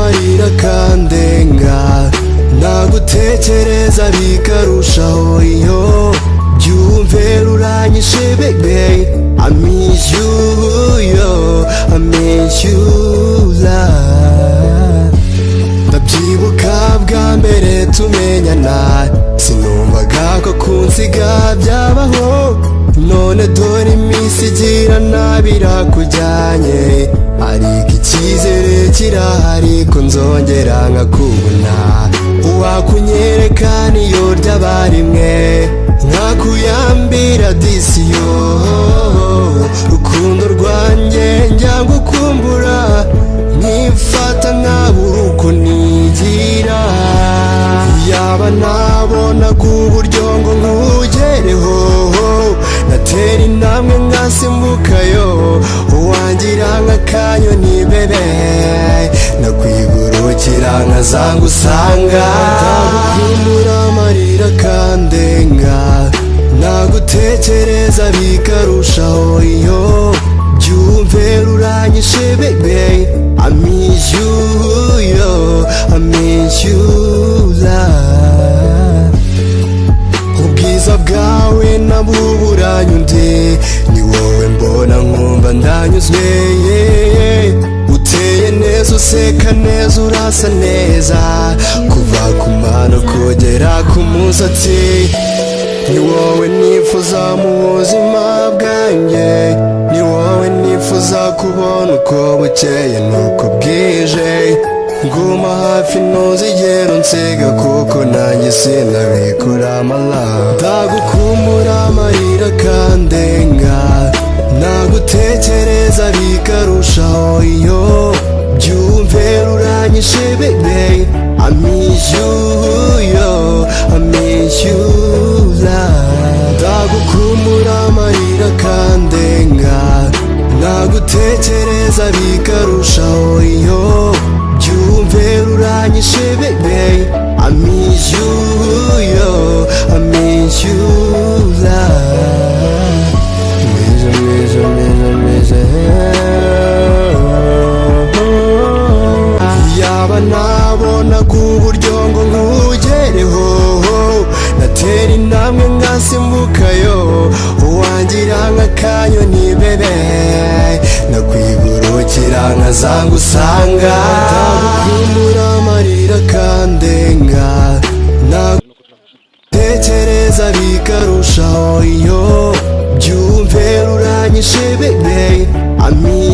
Amarira akandenga, nagutekereza bikarushaho. Iyo byumve ruranyishe baby, I miss you, yo, I miss you love. Ndabyibuka bwa mbere tumenyana, sinumvaga ko kunsiga byabaho. None dore iminsi igira nabi irakujyanye, ariko icyizere kirahari ko nzongera nkakubona. Uwakunyereka niyo ryaba rimwe, nkakuyambira disi yo. Rukundo rwanjye, njya ngukumbura nkifata nkabura uko nigira. Yaba nabonaga uburyo ngo nkugereho, natera intambwe nkasimbukayo. Uwangira nk'akanyoni bebe, nakwigurukira nkazangusanga. Ndagukumbura amarira akandenga, nagutekereza bikarushaho. Iyo byumve ruranyishe baby, I miss you, yo, I miss you love. Ubwiza bwawe nabuburanye undi, ni wowe mbona nkumva ndanyuzwe, yeah. Uteye neza, useka neza, urasa neza kuva ku mano kugera ku musatsi. Ni wowe nifuza mu buzima bwanjye, ni wowe nifuza kubona uko bukeye nuko bwije. Nguma hafi, ntuzigera unsiga, kuko nanjye sinabikora mala. Ndagukumbura amarira akandenga, nagutekereza bikarushaho. Iyo byumve ruranyishe baby, I miss you, yo, I miss you love. Ndagukumbura amarira akandenga, nagutekereza bikarushaho. Iyo byumve ruranyishe baby, I miss you, yo, I miss you love. Miss you, miss you, miss you, miss you. Yaba nabonaga uburyo ngo nkugereho, natera intambwe nkasimbukayo. Uwangira nk'akanyoni bebe, nakwigurukira nkazangusanga. Ndagukumbura amarira akandenga, nagutekereza bikarushaho. Iyo byumve ruranyishe baby, I miss